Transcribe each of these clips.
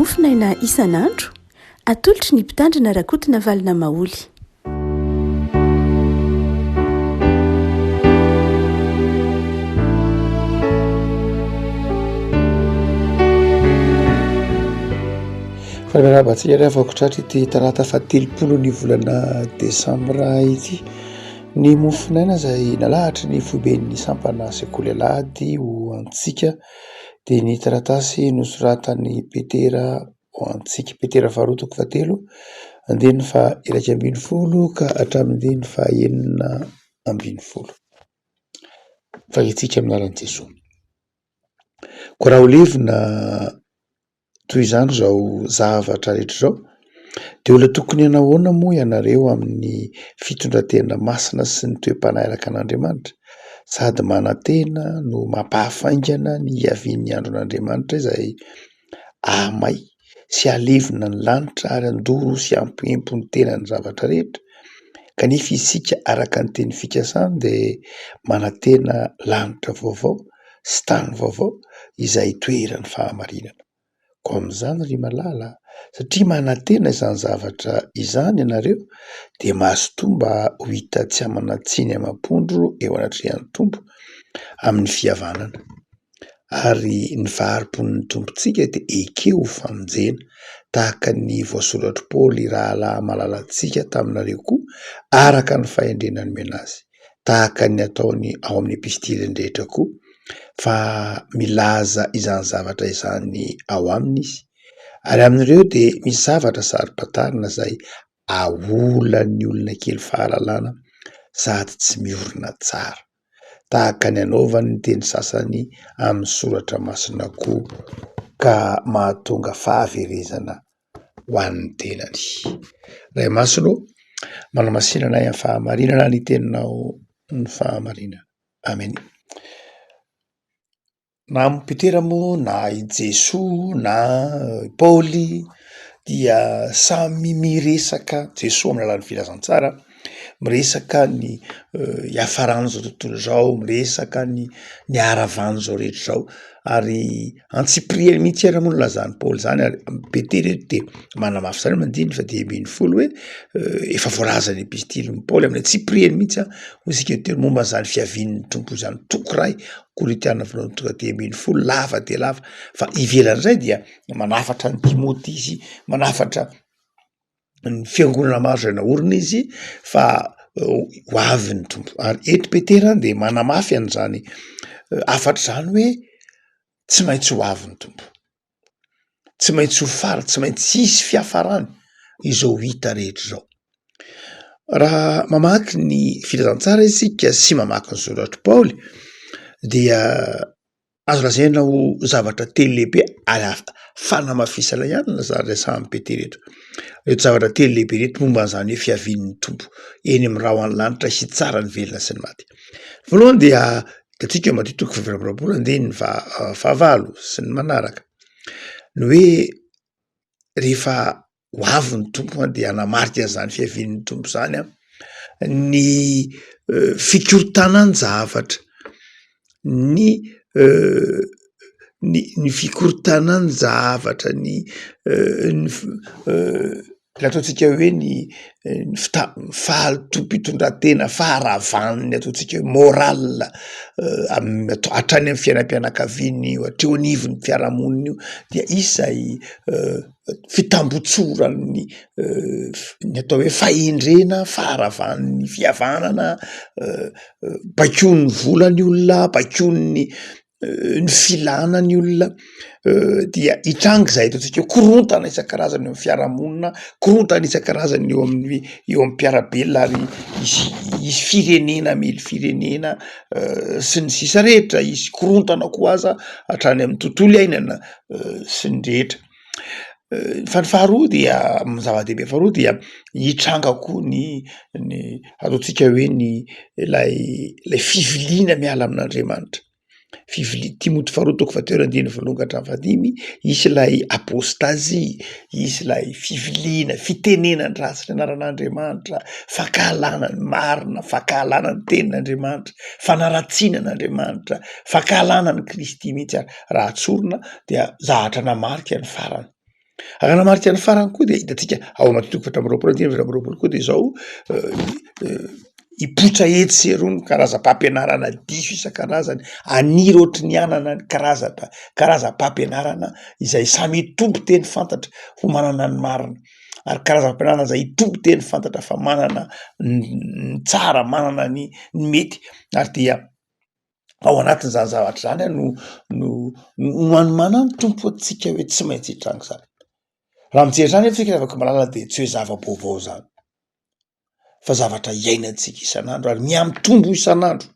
Mofonaina isan'andro, atolotry ny Mpitandrina Rakotonavalona Maholy. Fa miarahaba antsika ry havako tratra ity talata fahatelopolo ny volana desambra ity. Ny mofonaina izay nalahatry ny foiben'ny sampana sekoly alahady ho antsika dia ny taratasy nosoratan'i Petera ho antsika. Petera faharoa toko fahatelo andininy faha-iraika ambin'ny folo ka hatramin'ny andininy faha-enina ambin'ny folo. Vakintsika amin'ny anaran'i Jesoa. Koa raha ho levona toy izany izao zavatra rehetra izao, dia olona tokony hanao ahoana moa ianareo amin'ny fitondran-tena masina sy ny toe-panahy araka an'Andriamanitra? Sady manantena no mampahafaingana ny hiavian'ny andron'Andriamanitra izay hahamay sy hahalevona ny lanitra ary handoro sy hampiempo ny tenan'ny zavatra rehetra. Kanefa isika araka ny teny fikasany dia manantena lanitra vaovao sy tany vaovao izay itoeran'ny fahamarinana. Koa amin'izany ry malala, satria manantena izany zavatra izany ianareo, dia mazotoa mba ho hita tsy amana-tsiny amam-pondro eo anatrehan'ny Tompo amin'ny fihavanana. Ary ny fahari-pon'ny Tompontsika dia ekeo ho famonjena, tahaka ny voasoratr'i Paoly rahalahy malalantsika taminareo koa, araka ny fahendrena nomena azy, tahaka ny ataony ao amin'ny epistiliny rehetra koa, fa milaza izany zavatra izany ao aminy izy. Ary amin'ireo dia misy zavatra saro-pantarina izay aolan'ny olona kely fahalalana sady tsy miorina tsara. tahaka ny anaovany ny teny sasany amin'ny soratra masina koa ka mahatonga fahaverezana ho an'ny tenany. Ray Masina ô, manamasina anay amin'ny fahamarinana ny teninao ny fahamarinana. Amen. Na amin'i Petera moa na i Jesoa na i Paoly dia samy miresaka, Jesoa amin'ny alalan'ny filazantsara, miresaka ny hiafaran'izao tontolo izao, miresaka ny ny haharavan'izao rehetra izao ary antsipiriany mihitsy ary moa no nilazan'i Paoly izany ary Petera eto dia manamafy izany amin'ny andininy fahadimy ambin'ny folo hoe efa voalazan'ny epistilin'i Paoly amin'ny antsipiriany mihitsy an, hoy isika teo momba an'izany fiavian'ny Tompo izany, toko iray Korintiana voalohany toko 15 lava dia lava fa ivelan'izay dia manafatra an'i Timoty izy, manafatra ny fiangonana maro izay naorina izy fa ho avy ny Tompo. Ary eto Petera dia manamafy an'izany hafatra izany hoe tsy maintsy ho avy ny Tompo. Tsy maintsy ho fara, tsy maintsy hisy fiafarany izao hita rehetra izao. Raha mamaky ny filazantsara isika sy mamaky ny soratr'i Paoly dia azo lazaina ho zavatra telo lehibe ary fanamafisana ihany ny zary resahan'i Petera eto. Ireto zavatra telo lehibe ireto momba an'izany hoe fiavian'ny Tompo eny amin'ny rahona lanitra hitsara ny velona sy ny maty. Voalohany dia Hitantsika eo Matio toko faha 24 andininy fahavalo sy ny manaraka ny hoe rehefa ho avy ny Tompo dia hanamarika an'izany fiavian'ny Tompo izany an, ny fikorontanan-javatra, ny ny ny fikorontanan-javatra, ny ny Ilay ataontsika hoe ny ny fita- fahalotoam-pitondrantena, faharavan'ny ataontsika hoe morale amin'ny atao hatrany amin'ny fiainam-pianakaviana io, hatreo anivon'ny fiarahamonina io dia izay fitambotsoran'ny ny atao hoe fahendrena, faharavan'ny fihavanana, baikoin'ny vola ny olona, baikoin'ny ny filana ny olona dia hitranga izay ataontsika hoe korontana isan-karazany eo amin'ny fiarahamonina, korontana isan-karazany eo amin'ny eo amin'ny mpiara-belona ary hisy hisy firenena hamely firenena sy ny sisa rehetra, hisy korontana koa aza hatrany amin'ny tontolo iainana sy ny rehetra. Fa ny faharoa dia ny zava-dehibe faharoa dia hitranga koa ny ny ataontsika hoe ny ilay ilay fiviliana miala amin'Andriamanitra, fivili- Timoty faharoa toko fahatelo andininy voalohany ka hatramin'ny fahadimy, hisy ilay apôstazia, hisy ilay fiviliana, fitenenan-dratsy ny anaran'Andriamanitra, fankahalana ny marina, fankahalana ny tenin'Andriamanitra, fanaratsiana an'Andriamanitra, fankahalana an'i Kristy mihitsy ary raha tsorina dia zahatra namarika ny farany. Raha hanamarika ny farany koa dia hitantsika ao anaty toko faha 24 andininy faha 24 koa dia izao hipoitra etsy sy eroa ny karazam-pampianarana diso isan-karazany, haniry ohatry ny anana ny karazana karazam-pampianarana izay samy hitompo teny fantatra ho manana ny marina, ary karazam-pampianarana izay hitompo teny fantatra fa manana ny tsara, manana ny mety ary dia ao anatin'izany zavatra izany no no no anomanan'ny Tompo antsika hoe tsy maintsy hitranga izany. Raha mijery izany eto isika ry havako malala dia tsy hoe zava-baovao izany fa zavatra iainantsika isan'andro ary mihamitombo isan'andro.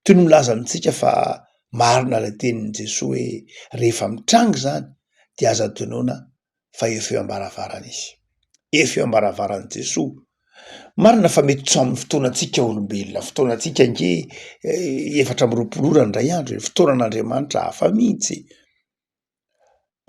Toy ny milaza amintsika fa marina ilay tenin'i Jesoa hoe rehefa mitranga izany dia aza adinoina fa efa eo am-baravarana izy, efa eo am-baravaran'i Jesoa. Marina fa mety tsy amin'ny fotoanantsika olombelona, fotoanantsika ange 24 ora indray andro e, fotoanan'Andriamanitra hafa mihitsy,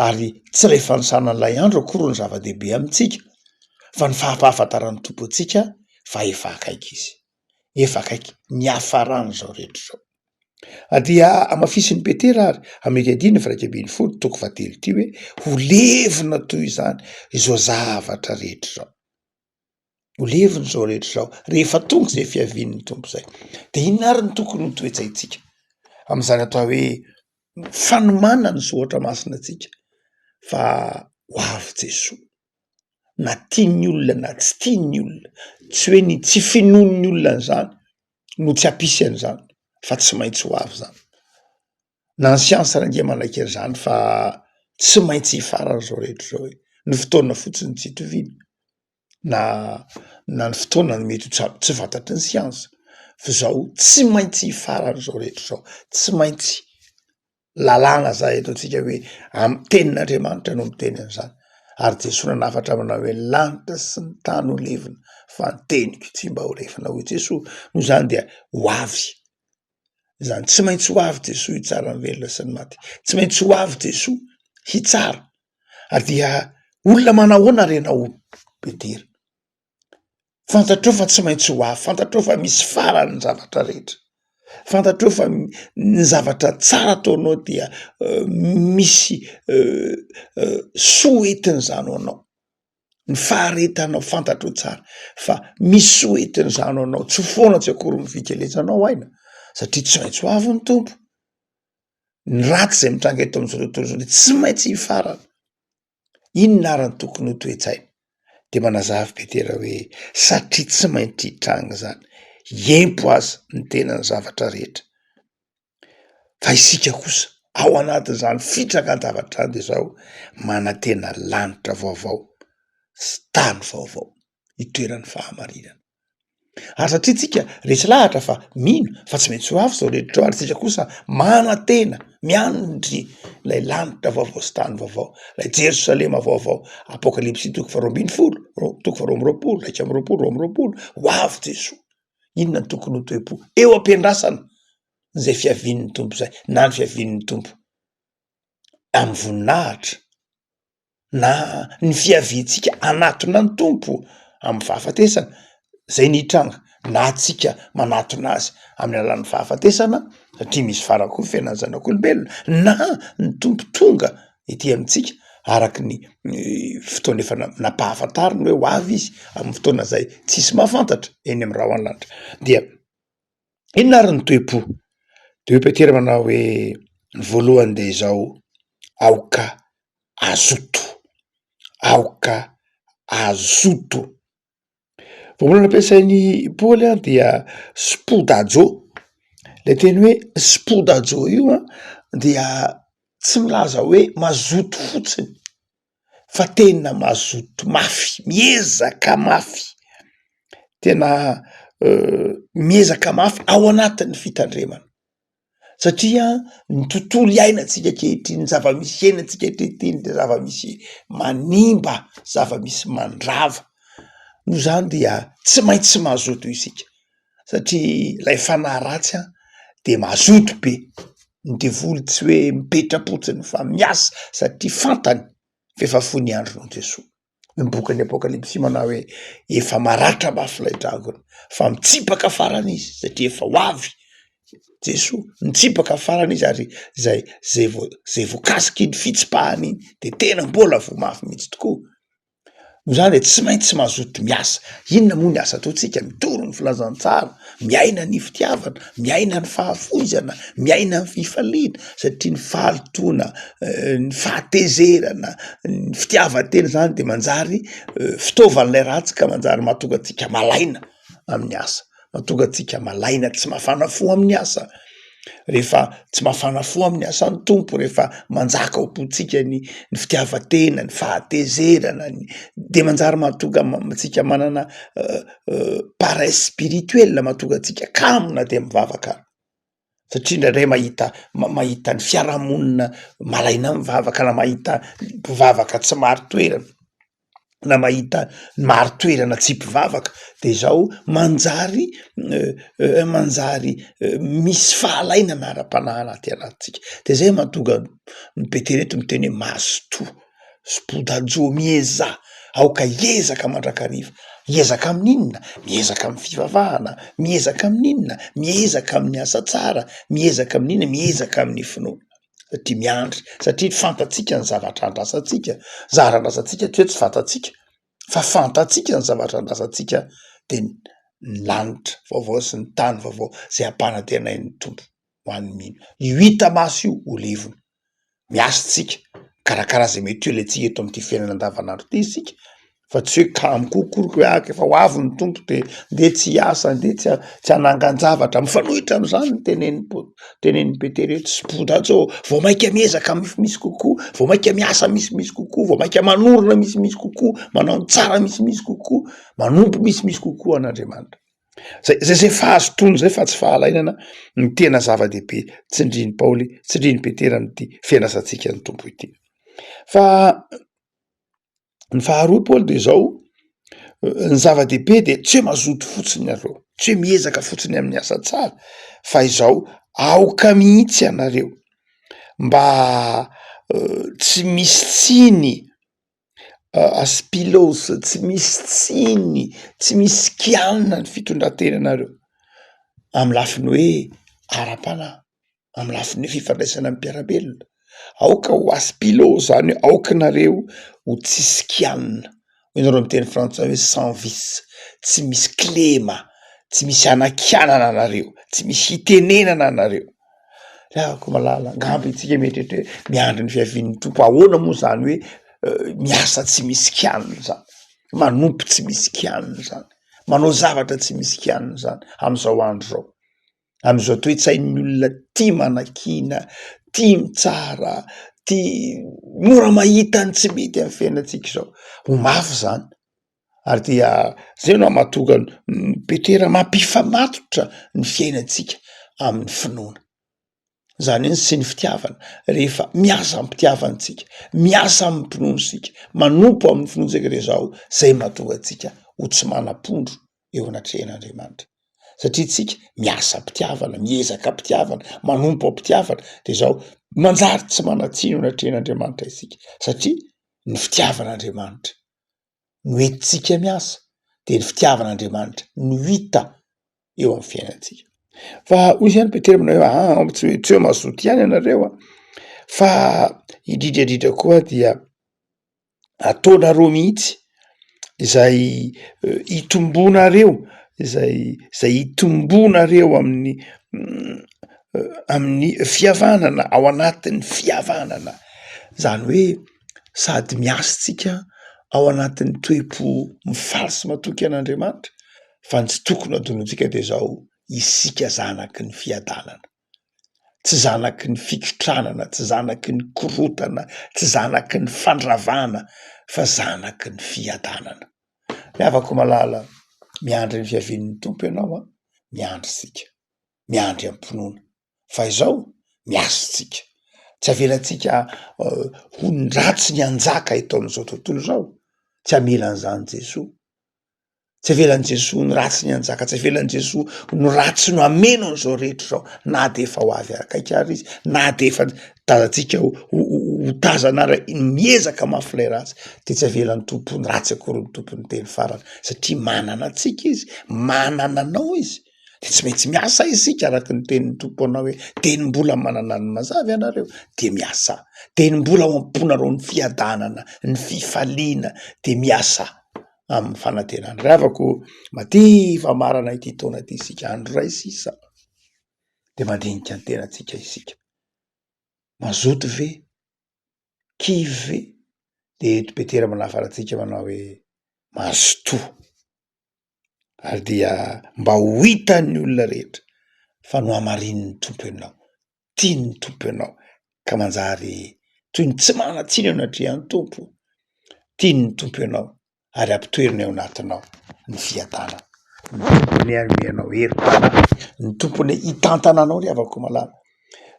ary tsy ilay fanisana an'ilay andro akory no zava-dehibe amintsika fa ny fahampahafantaran'ny Tompo antsika fa efa akaiky izy, efa akaiky ny hiafaran'izao rehetra izao. Dia hamafisin'i Petera ary amin'ity andininy faha 11 toko fahatelo ity hoe ho levona toy izany izao zavatra rehetra izao. Ho levona izao rehetra izao rehefa tonga izay fiavian'ny Tompo izay. Dia inona ary no tokony ho toe-tsaintsika amin'izany atao hoe fanomanana ny soratra masina antsika fa ho avy Jesoa. Na tian'ny olona na tsy tian'ny olona, tsy hoe ny tsy finoan'ny olona an'izany no tsy hampisy an'izany fa tsy maintsy ho avy zany. Na ny siansa ary ange manaiky an'izany fa tsy maintsy hifarana izao rehetra izao e, ny fotoana fotsiny tsy itoviana na na ny fotoana no mety ho tsa- tsy fantatry ny siansa fa izao tsy maintsy hifarana izao rehetra izao, tsy maintsy. lalàna zay eto antsika hoe amy tenin'Andriamanitra no miteny an'izany ary Jesoa nanafatra manao hoe lanitra sy ny tany ho levona fa ny teniko tsy mba ho levona hoy Jesoa, noho izany dia ho avy zany, tsy maintsy ho avy Jesoa hitsara ny velona sy ny maty, tsy maintsy ho avy Jesoa hitsara ary dia olona manahoana re ianao Petera? Fantatrao fa tsy maintsy ho avy, fantatrao fa misy farany ny zavatra rehetra, fantatrao fa ny zavatra tsara ataonao dia misy soa entin'izany ho anao, ny faharetanao fantatrao tsara fa misy soa entin'izany ho anao, tsy foana tsy akory ny fikelezanao aina satria tsy maintsy ho avy ny Tompo, ny ratsy izay mitranga eto amin'izao tontolo izao dia tsy maintsy hifarana. Inona ary no tokony ho toe-tsaina? Dia manazava i Petera hoe, Satria tsy maintsy hitranga izany, hiempo aza ny tenan'ny zavatra rehetra. Fa isika kosa, ao anatin'izany fitrangan-javatra izany dia izao, manantena lanitra vaovao sy tany vaovao itoeran'ny fahamarinana. Ary satria tsika resy lahatra fa mino fa tsy maintsy ho avy izao rehetra izao ary tsika kosa manantena, miandry ilay lanitra vaovao sy tany vaovao, ilay Jerosalema vaovao, Apokalypsy toko faharoa ambin'ny folo, toko faharoa amby roapolo, 21, 22, ho avy Jesoa. Inona no tokony ho toe-po eo am-piandrasana izay fiavian'ny Tompo izay na ny fiavian'ny Tompo amin'ny voninahitra? na ny fiaviantsika hanatona ny Tompo amin'ny fahafatesana, zay ny hitranga na antsika manatona azy amin'ny alalan'ny fahafatesana satria misy farany koa ny fiainan'ny zanak'olombelona, na ny Tompo tonga ety amintsika araky ny fotoana efa nampahafantariny hoe ho avy izy amin'ny fotoana zay tsisy mahafantatra eny amin'ny rahona lanitra dia Inona ary ny toe-po? De hoy Petera manao hoe ny voalohany de izao, aoka hazoto, aoka hazoto. Voambolana ampiasain'i Paoly an dia spodajo, le teny hoe spodajo io an dia tsy milaza hoe mazoto fotsiny fa tena mazoto mafy, miezaka mafy, tena miezaka mafy ao anatin'ny fitandremana satria ny tontolo iainantsika ankehitriny, ny zava-misy iainantsika ankehitriny de zava-misy manimba, zava-misy mandrava, noho izany dia tsy maintsy mazoto isika satria ilay fanahy ratsy an de mazoto be, ny devoly tsy hoe mipetra-potsiny fa miasa satria fantany fa efa fohy ny andronao Jesoa. Ny bokin'ny Apokalypsy manao hoe efa maratra mafy ilay dragona fa mitsipaka farany izy satria efa ho avy. Jesoa, nitsipaka farany izy ary zay zay vao zay voakasiky iny fitsipahana iny de tena mbola voa mafy mihitsy tokoa. Noho izany dia tsy maintsy mazoto miasa. Inona moa ny asa ataontsika? Mitory ny filazantsara, miaina ny fitiavana, miaina ny fahafoizana, miaina ny fifaliana satria ny fahalotoana, ny fahatezerana, ny fitiavan-tena zany de manjary fitaovan'ilay ratsy ka manjary mahatonga antsika malaina amin'ny asa. Mahatonga antsika malaina tsy mafana fo amin'ny asa, rehefa tsy mafana fo amin'ny asan'ny Tompo, rehefa manjaka ao am-pontsika ny ny fitiavan-tena, ny fahatezerana, ny de manjary mahatonga antsika manana paresse spirituelle, mahatonga antsika kamo na de mivavaka ary, satria indraindray mahita mahita ny fiarahamonina malaina mivavaka na mahita mpivavaka tsy marin-toerana. na mahita ny marin-toerana tsy mpivavaka de zao manjary manjary misy fahalainana ara-panahy anaty anatintsika, de zay mahatonga ny Petera eto miteny hoe mazotoa, spodajo miezaha, aoka hiezaka mandrakariva, hiezaka amin'inona? Miezaka amin'ny fivavahana, miezaka amin'inona? Miezaka amin'ny asa tsara, miezaka amin'inona? Miezaka amin'ny finoana. Satria miandry, satria fantatsika ny zavatra andrasantsika, zara andrasantsika tsy hoe tsy fantatsika fa fantatsika ny zavatra andrasantsika de ny lanitra vaovao sy ny tany vaovao zay ampanantenain'ny Tompo ho an'ny mino, io hita maso io ho levona, miasa tsika, mikarakara zay mety ho ilaintsika eto am'ty fiainana andavanandro ty isika fa tsy hoe kamo koa akory hoe ah k'efa ho avy ny Tompo de ndeha tsy hiasa, ndeha tsy tsy hanangan-javatra, mifanohitra am'zany ny tenenin'i Paoly, tenenin'i Petera eto, spodajo vao maika miezaka misimisy kokoa, vao maika miasa misimisy kokoa, vao maika manorina misimisy kokoa, manao ny tsara misimisy kokoa, manompo misimisy kokoa an'Andriamanitra. Zay zay zay fahazotoana zay fa tsy fahalainana ny tena zava-dehibe tsindrian'i Paoly, tsindrian'i Petera amin'ity fiandrasantsika ny Tompo ity. Fa Ny faharoa Paoly de zao, ny zava-dehibe de tsy hoe mazoto fotsiny nareo, tsy hoe miezaka fotsiny amin'ny asa tsara fa izao aoka mihitsy ianareo mba tsy misy tsiny aspilos, tsy misy tsiny, tsy misy kianina ny fitondran-tenanareo amy lafiny hoe ara-panahy. Amin'ny lafiny fifandraisana amin'ny mpiara-belona, aoka ho aspilo zany hoe aoka nareo ho tsisy kianina, hoy nareo amin'ny teny frantsay hoe sans vice, tsy misy kilema, tsy misy anakianana anareo, tsy misy hitenenana anareo. Ry havako malala, angamba isika mieritreritra hoe miandry ny fiavian'ny Tompo, ahoana moa zany hoe miasa tsy misy kianina zany, manompo tsy misy kianina zany, manao zavatra tsy misy kianina zany am'izao andro zao. Amin'izao toe-tsain'ny olona tia manakiana, tia mitsara, tia mora mahita ny tsy mety amin'ny fiainantsika izao, ho mafy izany ary dia zay no mahatonga an'i Petera mampifamatotra ny fiainantsika amin'ny finoana, zany hoe sy ny fitiavana, rehefa miasa am-pitiavana isika, miasa amim-pinoana isika, manompo amin'ny finoana isika de zao, zay mahatonga antsika ho tsy manam-pondro eo anatrehan'Andriamanitra satria tsika miasa am-pitiavana, miezaka am-pitiavana, manompo am-pitiavana de zao manjary tsy manan-tsiny eo anatrehan'Andriamanitra isika satria ny fitiavan'Andriamanitra no entintsika miasa de ny fitiavan'Andriamanitra no hita eo amin'ny fiainantsika. Fa hoy izany Petera aminareo hoe aa tsy hoe tsy hoe mazoto ihany ianareo an, fa indrindra indrindra koa dia ataonareo mihitsy izay hitombonareo, izay izay hitombonareo amin'ny amin'ny fihavanana, ao anatin'ny fihavanana, zany hoe sady miasa tsika ao anatin'ny toe-po mifaly sy matoky an'Andriamanitra fa ny tsy tokony hadinontsika de zao isika zanaky ny fiadanana. Tsy zanaky ny fikotranana, tsy zanaky ny korontana, tsy zanaky ny fandravana fa zanaky ny fiadanana. Ry havako malala, miandry ny fiavian'ny Tompo ianao an, miandry isika, miandry am-pinoana fa izao miasa isika, tsy avelantsika ho ny ratsy ny hanjaka eto amin'izao tontolo izao, tsy hamela an'izany Jesoa. Tsy avelan'i Jesoa ny ratsy ny hanjaka, tsy avelan'i Jesoa ny ratsy no hameno an'izao rehetra izao, na de efa ho avy akaiky ary izy, na de efa tazantsika ho ho tazana ary miezaka mafy ilay ratsy, de tsy avelan'ny Tompo ny ratsy akory ny Tompo ny teny farany, satria manana antsika izy, manana anao izy. De tsy maintsy miasa isika araka ny tenin'ny Tompo anao hoe teny mbola manana ny mazava ianareo de miasa, teny mbola ao am-ponareo ny fiadanana, ny fifaliana de miasa amin'ny fanantenana. Ry havako, madiva marana ity taona ity isika, andro iray sisa de mandinika ny tenantsika isika. Mazoto ve? Kivy ve? De eto Petera manafara antsika manao hoe mazotoa. Ary dia mba ho hitan'ny olona rehetra fa nohamarinin'ny Tompo ianao, tian'ny Tompo ianao, ka manjary toy ny tsy manan-tsiny eo anatrehan'ny Tompo. Tian'ny Tompo ianao ary ampitoeriny ao anatinao ny fiadanana. Ny Tompo anie hanome anao herim-panahy, ny Tompo anie hitantana anao ry havako malala,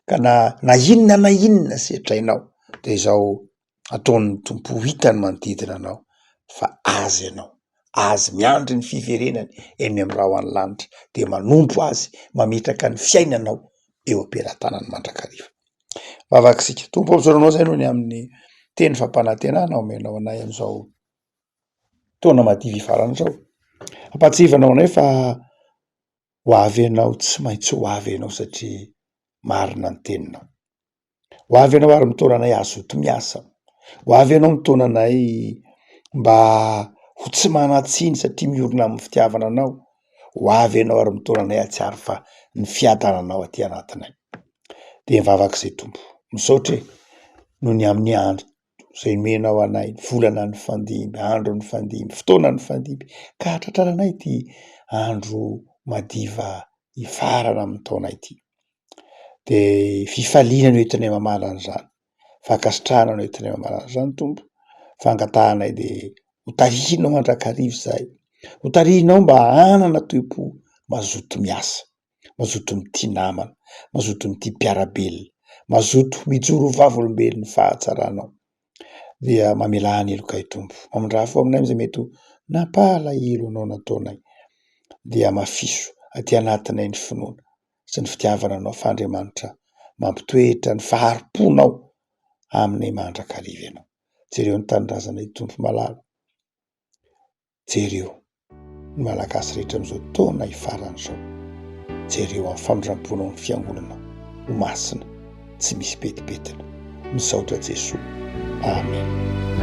ka na na inona na inona sedrainao de izao ataon'ny Tompo ho hitany manodidina anao fa Azy ianao, Azy miandry ny fiverenany eny amin'ny rahona lanitra dia manompo Azy mametraka ny fiainanao eo am-pelatanany mandrakariva. Vavaka isika, Tompo ô, misaotra anao izay noho ny amin'ny teny fampanantenana omenao anay amin'izao taona madivy hifarana izao. Ampahatsiahivanao anay fa ho avy ianao, tsy maintsy ho avy ianao satria marina ny teninao. Ho avy ianao ary mitaona anay hazoto miasa. Ho avy ianao mitaona anay mba ho tsy manan-tsiny satria miorina amin'ny fitiavana anao. Ho avy ianao ary mitaona anay hahatsiaro fa ny fiadananao aty anatinay. Dia mivavaka izay Tompo. Misaotra e, noho ny amin'ny andro izay nomenao anay, volana nifandimby, andro nifandimby, fotoana nifandimby ka hahatratraranay ity andro madiva hifarana amin'ny taona ity. De fifaliana no entinay mamaly an'izany, fankasitrahana no entinay mamaly an'izany Tompo, fangatahanay de ho tahianao mandrakariva izahay, ho tarihinao mba hanana toe-po mazoto miasa, mazoto mitia namana, mazoto mitia mpiara-belona, mazoto mijoro ho vavolombelon'ny fahatsaranao, dia mamelà ny helokay Tompo, mamindrà fo aminay amin'izay mety ho nampalahelo anao nataonay, dia hamafiso aty anatinay ny finoana sy ny fitiavana anao fa Andriamanitra mampitoetra ny fahari-ponao aminay mandrakariva ianao. Jereo ny tanindrazanay Tompo malala, jereo ny Malagasy rehetra amin'izao taona hifarana izao, jereo amin'ny famindram-ponao ny fiangonana ho masina tsy misy petipetina. Misaotra Jesoa. Amen.